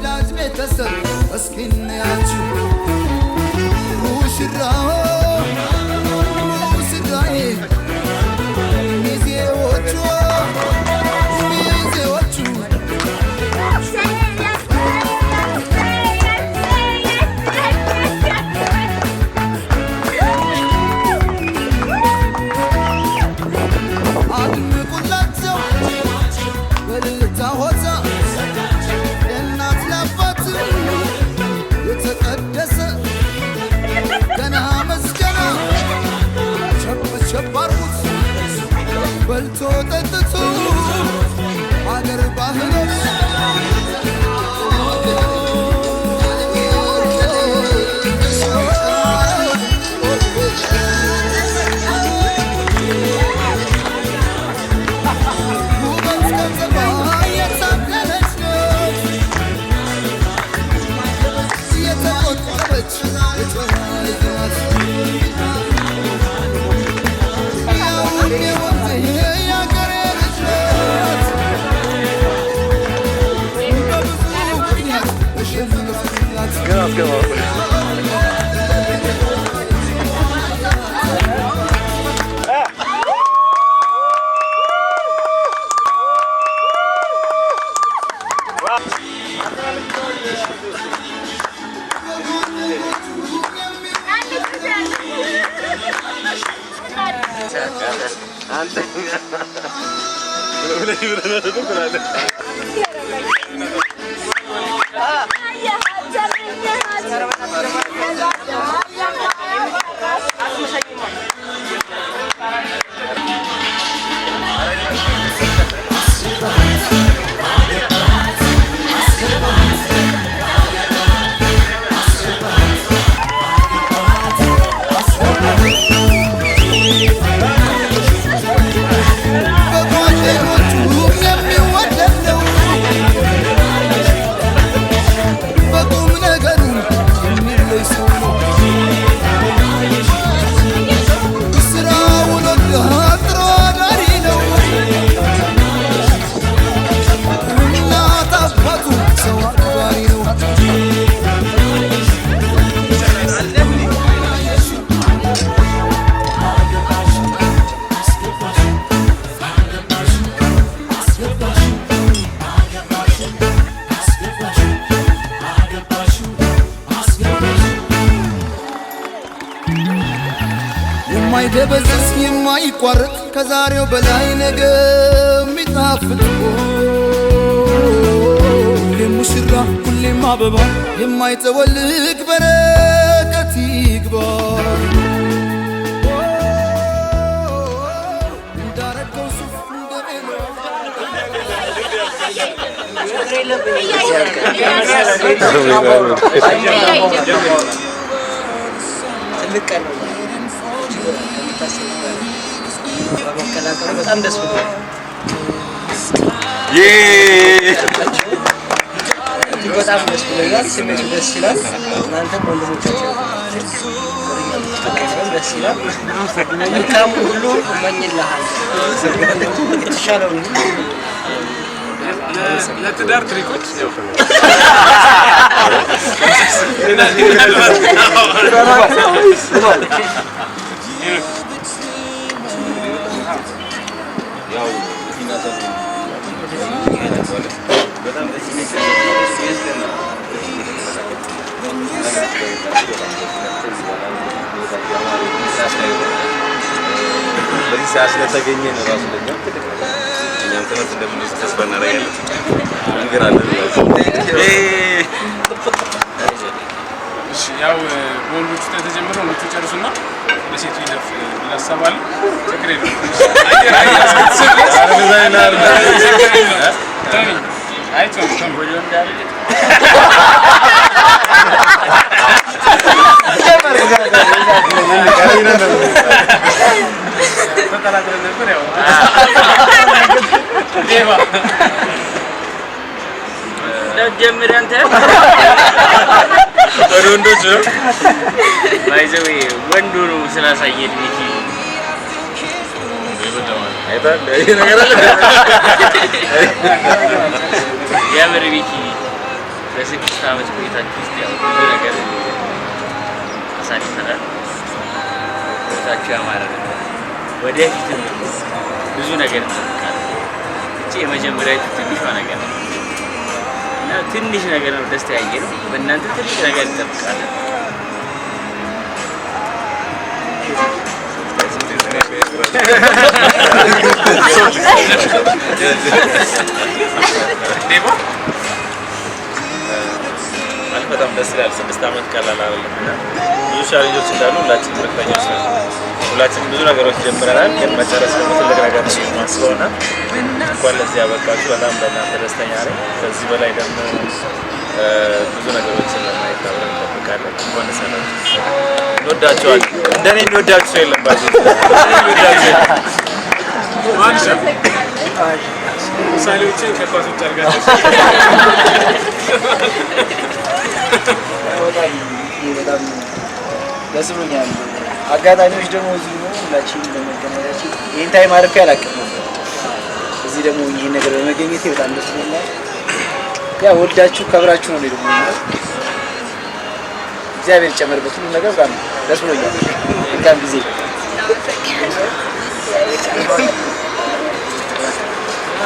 ወዳጅ ቤተሰብ እስኪ እንያችሁ ሙሽራው ሙሽራዬ ሚዜዎቹ ሚዜዎቹ። አድምቁላቸው በእልልታ ሆታ ለእናት ለአባት የተቀደሰ ገና መስገና ቸብ ቸብ አርጉት በልቶ ጠጥቶ አገር ባህሎች። ውበት ከተማ የታደለች ነች የተቆጠበች የጨዋ ልጅ ናት። ያውም የወንዜ የአገሬ ልጅ ናት። በብዙ ምክንያት ተሸነፍኩላት። በጓደኞቹ የሚወደድ ነው። በቁም ነገሩ የሚለይ ሰው ነው። ስራውን ወዶ ጥሮ አዳሪ ነው። እናት አባቱ ሰው አክባሪ ነው። የማይደበዝዝ የማይቋረጥ ከዛሬው በላይ ነገ የሚጣፍጥ ሁሌም ሙሽራ ሁሌም አበባ የማይጠወልቅ በረከት ይግባ እንዳረገው ሱፍ እንደ ቬሎ። ትልቅ ቀን ነው። እጅግ በጣም ከሚታሰበው በላይ በመቀላቀሉ በጣም ደስ ብሎኛል። እጅግ በጣም ደስ ብሎኛል። ስሜቱ ደስ ይላል። እናንተም ወንድሞቻችን ወደኛ ብትቀላቀሉ ደስ ይላል። መልካሙን ሁሉ እመኝልሃለሁ። የተሻለውን ሁሉ። ለትዳር trick ኦች ያው ያው በጣም ደስ የሚል በዚህ ሰዓት ስለተገኘን ራሱ ለእኛም ትልቅ ነገር ነው። እኛም ትምህርት እንደምንወስድ ተስፋ እናደርጋለን። እንግራለን። እሺ፣ ያው በወንዶቹ ተጀምሮ ወንዶቹ ጨርሱና ለሴቱ ይለፍ የሚል ሀሳብ አለ። ችግር የለውም። አየር አየር እስክትስብ ችግር የለውም። ቶሚ፣ አይ ቶሚ ቶሚ። ተጠራጥረን ነበር። ያው ዴባ። ጀምር አንተ። ወደ ወንዶች ነው። By the way ወንዱ ነው ስላሳየን ሚኪ። አይተሃል? ይሄ ነገር አለ። የምር ሚኪ። በ6 ዓመት ቆይታችሁ ውስጥ ያው ብዙ ነገር አሳልፈናል። ህይወታችሁ ያማረ ነበር። ወደፊትም ደግሞ ብዙ ነገር እንጠብቃለን። እቺ የመጀመሪያችሁ ትንሿ ነገር ነው እና ትንሽ ነገር ነው ደስታ ያየ ነው። በእናንተ ትልቅ ነገር እንጠብቃለን። ዴቦ። ማለት በጣም ደስ ይላል። 6 ዓመት ቀላል አይደለም እና ብዙ challenge ኦች እንዳሉ ሁላችንም እርግጠኞች ነን። ሁላችንም ብዙ ነገሮች ጀምረናል፣ ግን መጨረስ ደግሞ ትልቅ ነገር ነው የማስበው እና እንኳን ለዚህ ያበቃችሁ። በጣም በእናንተ ደስተኛ ነኝ። ከዚህ በላይ ደግሞ ብዙ ነገሮችን ለማየት አብረን እንጠብቃለን። እንኳን ደስ አላችሁ። እንወዳችኋለን። እንደኔ የሚወዳችሁ ሰው የለም። ባዚ የሚወዳችሁ የለም። ማንሻ ምሳሌዎችን ከኳስ ውጭ አድርጋቸው። በጣም በጣም ደስ ብሎኛል። አጋጣሚዎች ደግሞ እዚሁ ነው፣ ሁላችንም በመገናኘታችን ይህን time አርፌ አላውቅም ነበር። እዚህ ደግሞ ይህን ነገር በመገኘቴ በጣም ደስ ብሎኛል። ያ ወልዳችሁ ከብራችሁ ነው ደግሞ እግዚአብሔር ይጨመርበት ሁሉም ነገር። በጣም ደስ ብሎኛል። መልካም ጊዜ።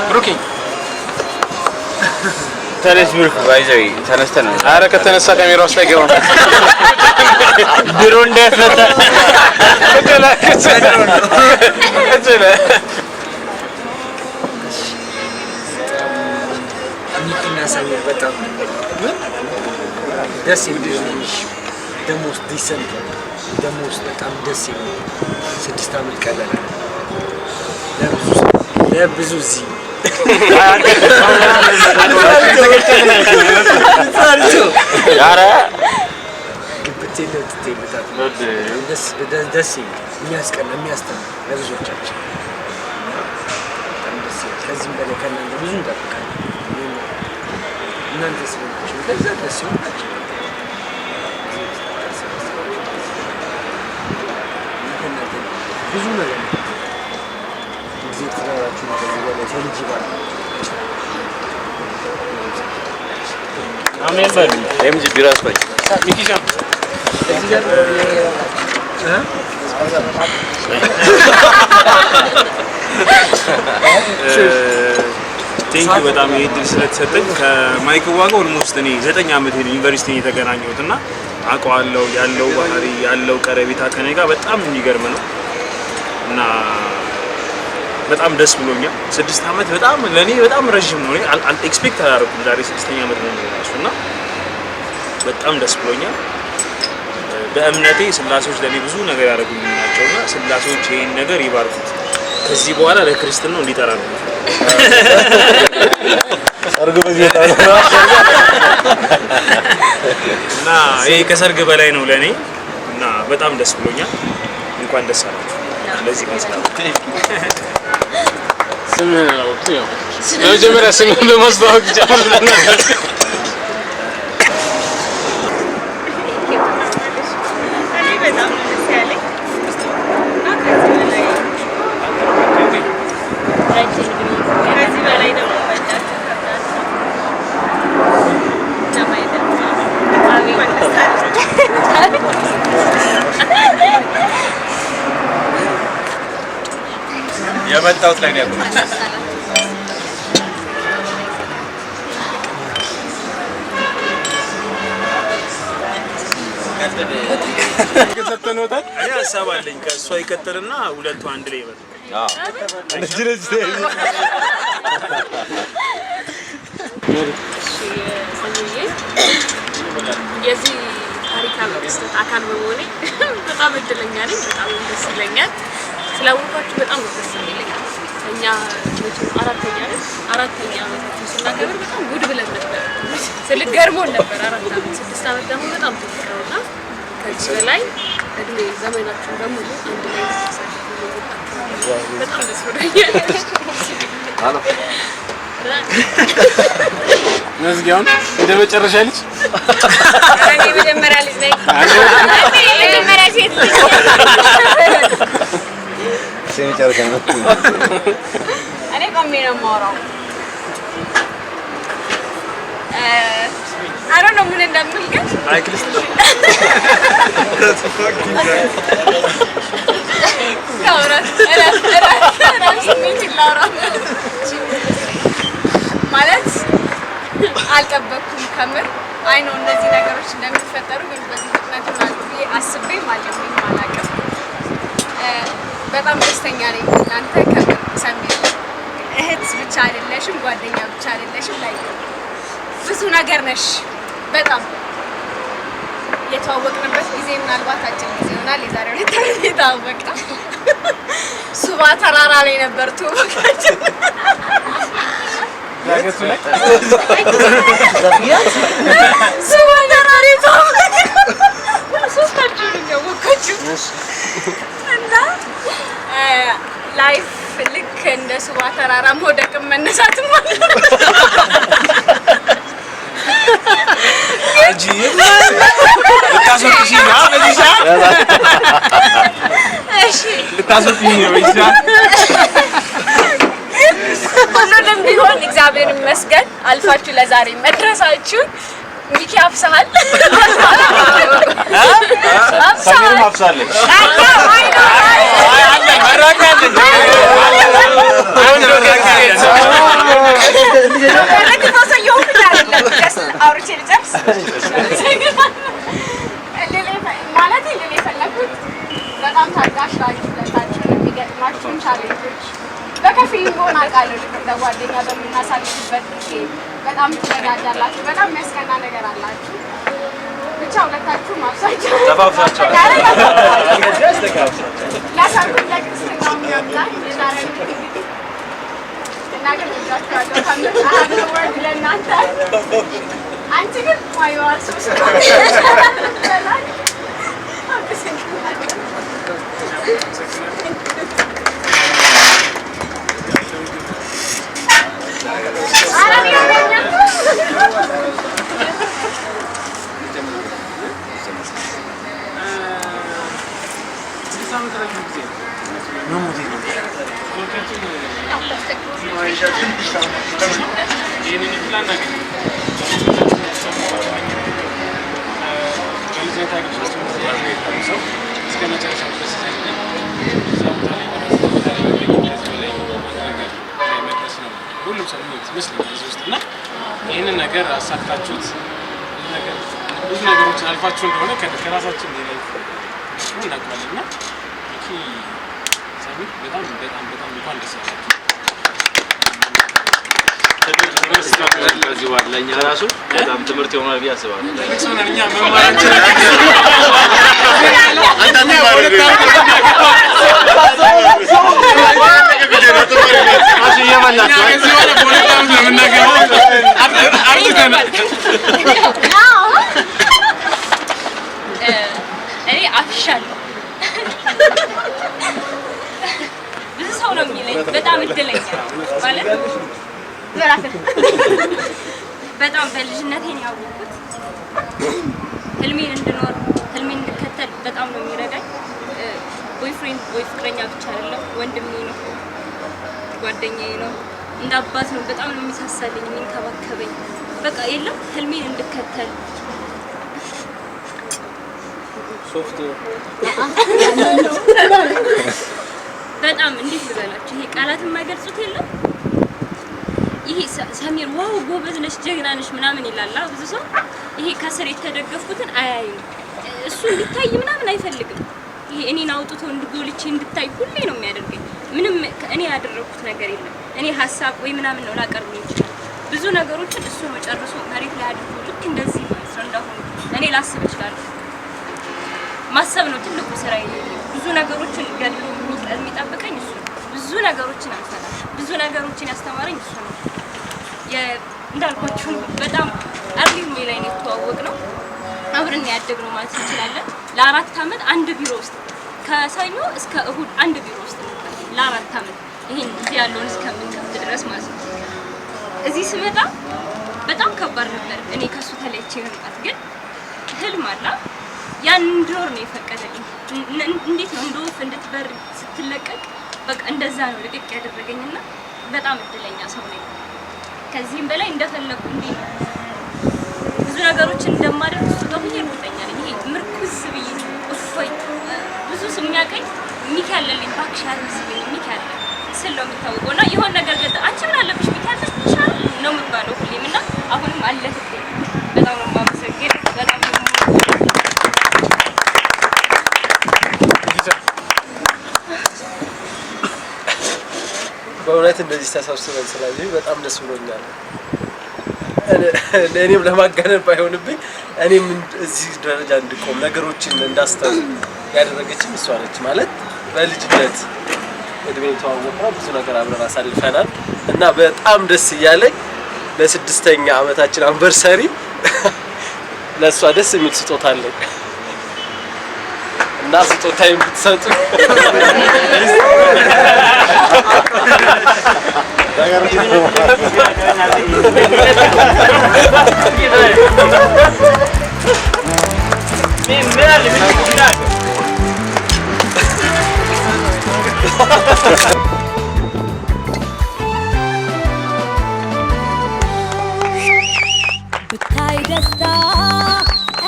ብሩኪ። ተነስ ብሩክ፣ by the way ተነስተን ነው። አረ ከተነሳ ካሜራ ውስጥ አይገባም። ድሮ እንዳያስመጣ። ቁጭ በል። ሚኪና ሰሚር በጣም ደስ የሚል፣ the most decent፣ the most በጣም ደስ የሚል። 6 ዓመት ቀላል አይደለም። ለብዙ ለብዙ እዚህ ኧረ ግብት የለ ውጥት የለታት ደስ ደስ የሚል፣ የሚያስቀና፣ የሚያስተምር ለብዙዎቻችን በጣም ደስ ይላል። ከዚህም በላይ ከእናንተ ብዙ እንጠብቃለን። እናንተ ስለሆናችሁ ከዛ ደስ ይሆናችሁ ከእናንተ ብዙ ነገር ነው። ጊዜ ትዳራችሁ ነው ከዚህ በላይ ከልጅ ባል አሜን በሉ። ኤምጂ ቢራ አስፋች። ሚኪሻ። እዚህ ጋር እ Thank you በጣም ይህ እድል ስለተሰጠኝ። ከማይክ ዋጋ almost እኔ 9 ዓመት ዩኒቨርሲቲ የተገናኘሁት እና አውቀዋለሁ። ያለው ባህሪ፣ ያለው ቀረቤታ ከኔ ጋር በጣም የሚገርም ነው እና በጣም ደስ ብሎኛል። 6 ዓመት በጣም ለእኔ በጣም ረዥም ነው። እኔ expect አላደረኩም ዛሬ ስድስተኛ ዓመት ነው ራሱ እና በጣም ደስ ብሎኛል። በእምነቴ ስላሴዎች ለእኔ ብዙ ነገር ያደረጉልኝ ናቸው እና ስላሴዎች ይህን ነገር ይባርኩት። ከዚህ በኋላ ለክርስትናው እንዲጠራ ነው። ሰርጉ በዚህ በጣም እና ይሄ ከሰርግ በላይ ነው ለእኔ እና በጣም ደስ ብሎኛል። እንኳን ደስ አላችሁ ለዚህ ቀን ስላበቃችሁ። ስምህን አላወቅሁትም። ያው በመጀመሪያ ስምህን በማስተዋወቅ ጀምር ነበር። እኔ በጣም ነው ደስ ያለኝ እና ከዚህ በላይ ደግሞ ወዳችሁ ከብዳችሁ ለማየት እንኳን ደስ አለሽ። የመጣሁት ላይ ነው ያቆመው። እኔ ሀሳብ አለኝ። ከእሷ ይቀጥልና ሁለቱ አንድ ላይ ይበሉ። እጅ ለእጅ ተያይዘው። ሰኞዬ የዚህ ታሪካዊ ክስተት አካል በመሆኔ በጣም እድለኛ ነኝ። በጣም ደስ ይለኛል። ስላወኳችሁ በጣም ነው ደስ የሚለኝ። እኛ መቼም አራተኛ ነን። አራተኛ ዓመታችን ስናከብር በጣም ጉድ ብለን ነበር። ስልክ ገርሞን ነበር። 4 ዓመት፣ 6 ዓመት ደግሞ በጣም ትልቅ ነው እና ከዚህ በላይ እድሜ ዘመናችሁን በሙሉ አንድ ላይ ታሳልፉ በጣም ደስ ብሎኛል። መዝጊያውን እንደ መጨረሻ ልጅ። እኔ የመጀመሪያ ልጅ ነኝ። እኔ የመጀመሪያ ሴት ልጅ ነኝ። የመጨረሻ ነው። እኔ ቆሜ ነው የማወራው። ስለምል ግን ማለት አልጠበቅኩም። ከምር I know እነዚህ ነገሮች እንደሚፈጠሩ ግን በዚህ ፍጥነት ይሆናሉ ብዬ አስቤም አልሜም አላውቅም። በጣም ደስተኛ ነኝ። እናንተ ከምር ሰሚር እህት ብቻ አይደለሽም፣ ጓደኛ ብቻ አይደለሽም፣ like ብዙ ነገር ነሽ። በጣም የተዋወቅንበት ጊዜ ምናልባት አጭር ጊዜ ይሆናል። የዛሬ 2 ዓመት የተዋወቅነው ሱባ ተራራ ላይ ነበር ትውውቃችን። ዳገቱ ላይ። ሱባ ተራራ የተዋወቅነው ሶስታችሁንም ያወቅኳችሁ እና life ልክ እንደ ሱባ ተራራ መውደቅም መነሳትም ማለት ነው። ልታስወጥሽኝ ነው በዚህ ሰዓት? እሺ። ልታስወጥሽኝ ነው በዚህ ሰዓት? ሁሉንም ቢሆን እግዚአብሔር ይመስገን አልፋችሁ ለዛሬ መድረሳችሁ። ሚኪ አፍሰሃል፣ አፍሰሃል። አፍሳለች። አይ ነው። መራቂ አለኝ። አሁን መራቂ አለኝ። አውርቼ ልጨርስ። ማለት ልል የፈለኩት በጣም ታጋሽ ናችሁ። ሁለታችሁን የሚገጥማችሁን challenge ኦች በከፊል ቢሆን አውቃለሁ። ልክ እንደ ጓደኛ በምናሳልፍበት ጊዜ በጣም ትረዳዳላችሁ። በጣም የሚያስቀና ነገር አላችሁ። ብቻ ሁለታችሁም አብሳችሁ ተፋፍሳችኋል። ለሰርጉም ለክርስትናውም ያብቃን። የዛሬ እንግዲህ እና ግን ወዳችኋለሁ። ከምር I have no word ለእናንተ። አንቺ ግን why you are so strong. አመሰግናለሁ። ኧረ እኔ ያገኛለሁ። 6 ዓመት ረጅም ጊዜ ነው። ብዙዎቻችን ይህንን እድል አናገኝም። በልጅነት አግኝቻቸው ሰው እስከ መጨረሻው ድረስ ዘልቀን እዛ ቦታ ላይ መድረስ፣ እዛ ቦታ ላይ መገኘት፣ ከዚህ በላይ አንድ ነገር ላይ መድረስ ነው ሁሉም ሰው ምኞት ይመስለኛል እዚህ ውስጥ። እና ይህንን ነገር አሳክታችሁት ብዙ ነገር ብዙ ነገሮችን አልፋችሁ እንደሆነ ከራሳችን የ life እናውቀዋለን። እና ሚኪ፣ ሳሚር፣ በጣም በጣም በጣም እንኳን ደስ ያላችሁ። ከዚህ በኋላ ለእኛ ራሱ በጣም ትምህርት ይሆናል ብዬ አስባለሁ። ትልቅ ሰው ነን እኛ መማራችን። አንተ ራሱ እየበላችሁ እኛ ከዚህ በኋላ በ2 ዓመት ነው የምናገባው። አርጅተናል። እኔ አፍሻለሁ። ብዙ ሰው ነው የሚለኝ። በጣም እድለኛ ማለት በጣም በልጅነቴ ነው ያወቅኩት። ህልሜን እንድኖር፣ ህልሜን እንድከተል በጣም ነው የሚረዳኝ። Boyfriend ወይ ፍቅረኛ ብቻ አይደለም፣ ወንድሜ ነው፣ ጓደኛዬ ነው፣ እንደ አባት ነው። በጣም ነው የሚሳሳልኝ፣ የሚንከባከበኝ። በቃ የለም ህልሜን እንድከተል ሶፍት በጣም እንዴት ልበላችሁ፣ ይሄ ቃላት የማይገልጹት የለም። ይሄ ሰሚር wow ጎበዝ ነሽ፣ ጀግና ነሽ ምናምን ይላል ብዙ ሰው። ይሄ ከስር የተደገፍኩትን አያይም። እሱ እንዲታይ ምናምን አይፈልግም። ይሄ እኔን አውጥቶ እንድጎልቼ እንድታይ ሁሌ ነው የሚያደርገኝ። ምንም እኔ ያደረግኩት ነገር የለም። እኔ ሀሳብ ወይ ምናምን ነው ላቀርብ ይችላል። ብዙ ነገሮችን እሱ ነው ጨርሶ መሬት ላይ አድርጎ ልክ እንደዚህ ማለት ነው እንዳሁኑ እኔ ላስብ እችላለሁ። ማሰብ ነው ትልቁ ስራ። ብዙ ነገሮችን ገድሎ የሚጠብቀኝ እሱ ነው። ብዙ ነገሮችን አልፈናል። ብዙ ነገሮችን ያስተማረኝ እሱ ነው። እንዳልኳችሁ ነው። በጣም early እድሜ ላይ ነው የተዋወቅነው። አብረን ያደግነው ማለት እንችላለን። ለ4 አመት አንድ ቢሮ ውስጥ ከሰኞ እስከ እሁድ አንድ ቢሮ ውስጥ ነበር ለ4 አመት፣ ይሄን እዚህ ያለውን እስከምንከፍት ድረስ ማለት ነው። እዚህ ስመጣ በጣም ከባድ ነበር እኔ ከሱ ተለይቼ መምጣት፣ ግን ህልም አላ ያን እንድኖር ነው የፈቀደልኝ። እንዴት ነው እንደ ወፍ እንድትበር ስትለቀቅ በቃ እንደዛ ነው ልቅቅ ያደረገኝና በጣም እድለኛ ሰው ነኝ። ከዚህም በላይ እንደፈለኩ እንዴ ነው ብዙ ብዙ ነገሮችን እንደማደርግ እሱ ጋር ሆኜ እርግጠኛ ነኝ። ይሄ ምርኩዝ ብዬ እፎይ ብዙ ሰው የሚያውቀኝ ሚኪ አለልኝ እባክሽ አትስቢኝ ሚኪ አለ ስል ነው የምታወቀው። እና የሆነ ነገር ገጠ አንቺ ምን አለብሽ ሚኪ አለብሽ ነው የምባለው ሁሌም። እና አሁንም አለህልኝ። በጣም ነው የማመሰግን። በጣም ነው በእውነት እንደዚህ ተሰብስበን ስላየሁኝ በጣም ደስ ብሎኛል። እኔም ለማጋነን ባይሆንብኝ እኔም እዚህ ደረጃ እንድቆም ነገሮችን እንዳስተውል ያደረገችኝ እሷ ነች። ማለት በልጅነት እድሜ የተዋወቅነው ብዙ ነገር አብረን አሳልፈናል እና በጣም ደስ እያለኝ ለ6ኛ ዓመታችን አንቨርሰሪ ለእሷ ደስ የሚል ስጦታ አለኝ እና ስጦታዬን ብትሰጡ ብታይ ደስታ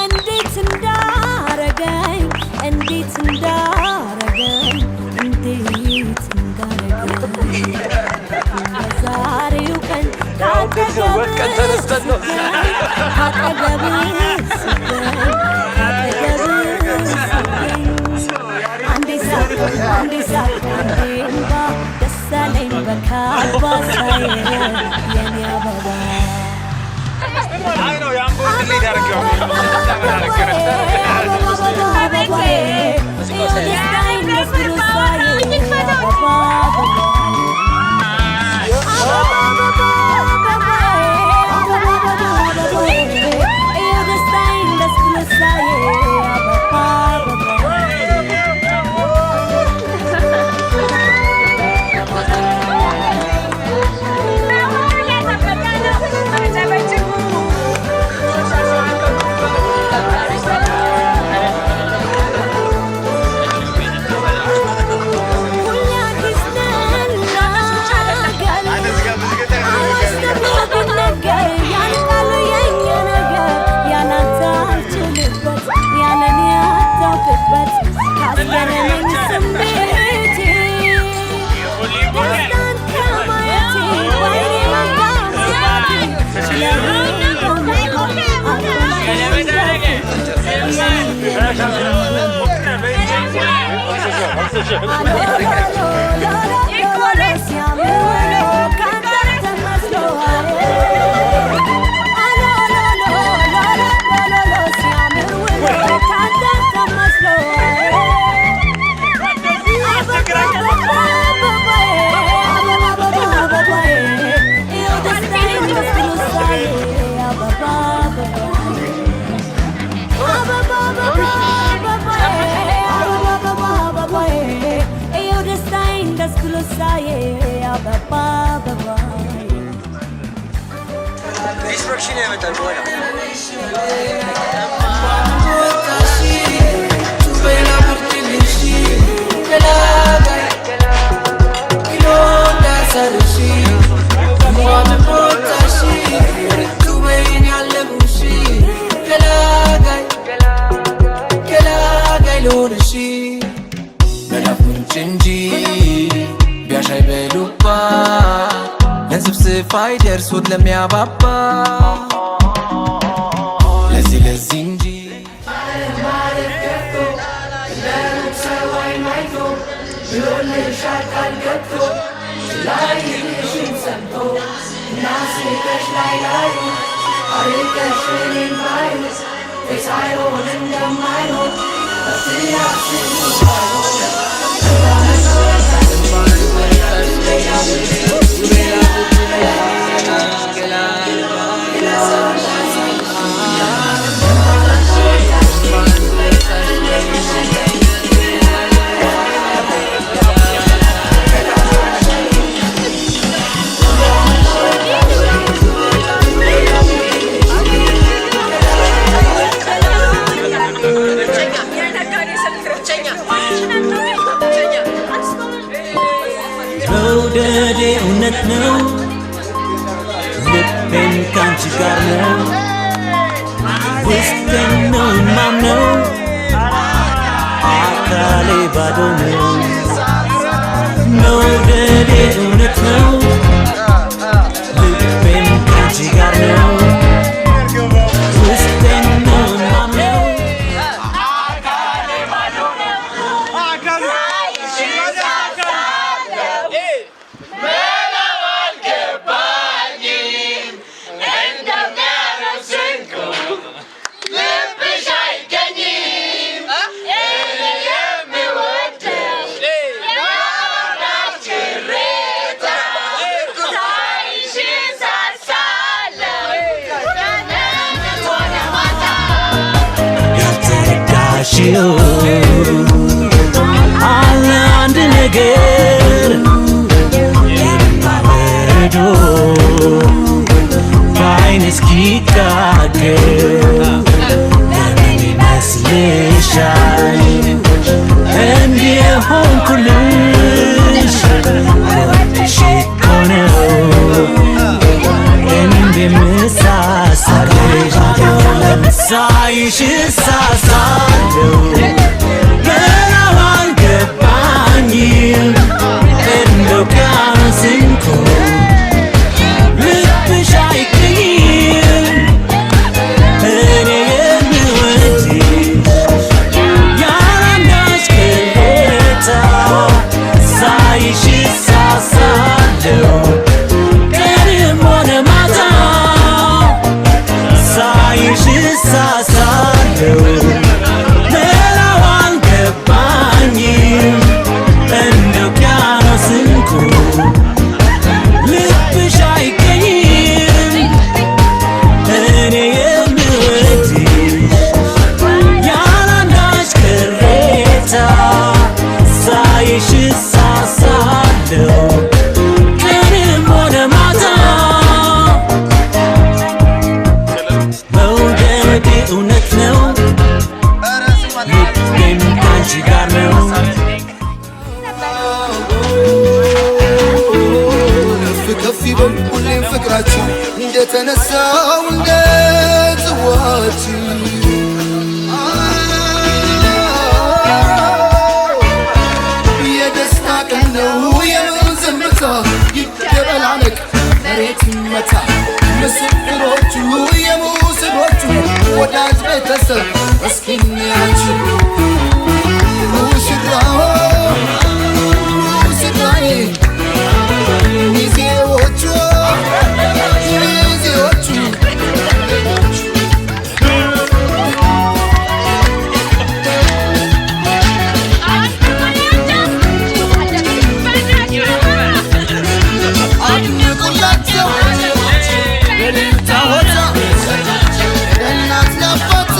እንዴት እንዳረገኝ እንዴት እንዳረገኝ እንዴት እንዳረገኝ በዛሬው ቀን ካጠገብህ ስገኝ ካጠገብህ ስገኝ አንዴ ሳቅ አንዴ ሳቅ አንዴ እንባ ደስ አለኝ በካባ ሳየው የኔ አበባ። Destruction ያመጣል በኋላ። ቢያሻይ በሉባ ለስብስፋይ ደርሶት ለሚያባባ ለዚህ ለዚህ እንጂ መውደዴ እውነት ነው፣ ልቤም ካንቺ ጋር ነው። ውስጤን ነው ማምነው አካሌ ባዶ ነው መውደዴ እውነት ነው ልቤም ካንቺ ጋር ነው ውስጤን ነው ማምነው ያልተረዳሽው አለ አንድ ነገር የማበረዶ በዓይን እስኪጋገር ለምን ይመስልሻል እንዲህ የሆንኩልሽ? ወድሽ እኮ ነው እንደምሳሳልሽ ሳይሽ እሳሳለሁ ገናው አልገባኝም እንደው ቢያንስ እንኳን ልብሽ አይገኝም እኔ የምወድሽ ያለ አንዳች ቅሬታ ሳይሽ እሳሳለሁ ቀንም ሆነ ማታ ሳይሽ እሳሳለሁ መላው አልገባኝም እንደ ውቅያኖስ እንቁ ልብሽ አይገኝም እኔ የምወድሽ ያለ አንዳች ቅሬታ ሳይሽ እሳሳለሁ ቀንም ሆነ ማታ መውደዴ እውነት ነው ልቤም ካንቺ ጋር ነው። ከፍ ከፍ ይበል ሁሌም ፍቅራችሁ እንደተነሳው እንደ ጽዋችሁ የደስታ ቀን ነው የምን ዝምታ ይደበላለቅ መሬት ይመታ ምስክሮቹ የሙስሮቹ ወዳጅ ቤተሰብ እስኪ እንያችሁ ሙሽራው ሙሽራዬ ሚዜዎቹ ሚዜዎቹ አድንቁላቸው የልልታ ሆታ ለእናት ለአባት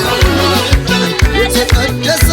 የተቀደሰ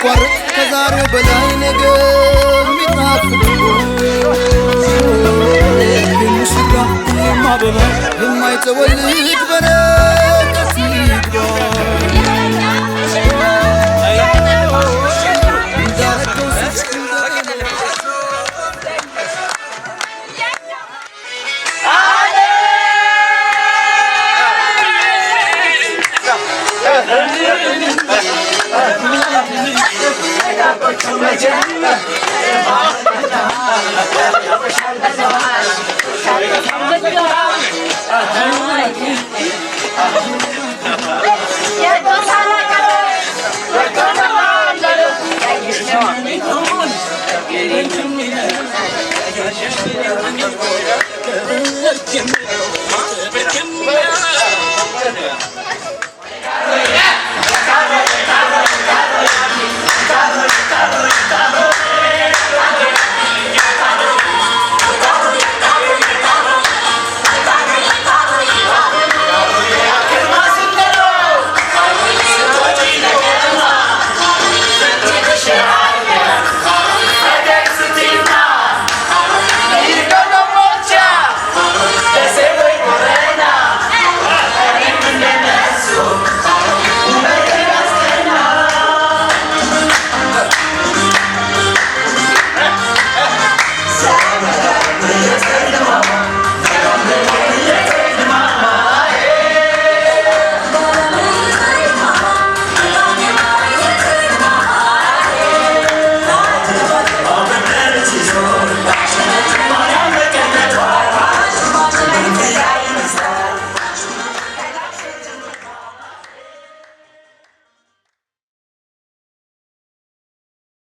የማያቋርጥ ከዛሬው በላይ ነገ የሚጣፍጥ ሙሽራ ሁሌም አበባ የማይጠወልግ በረከት ይግባ እንዳረገው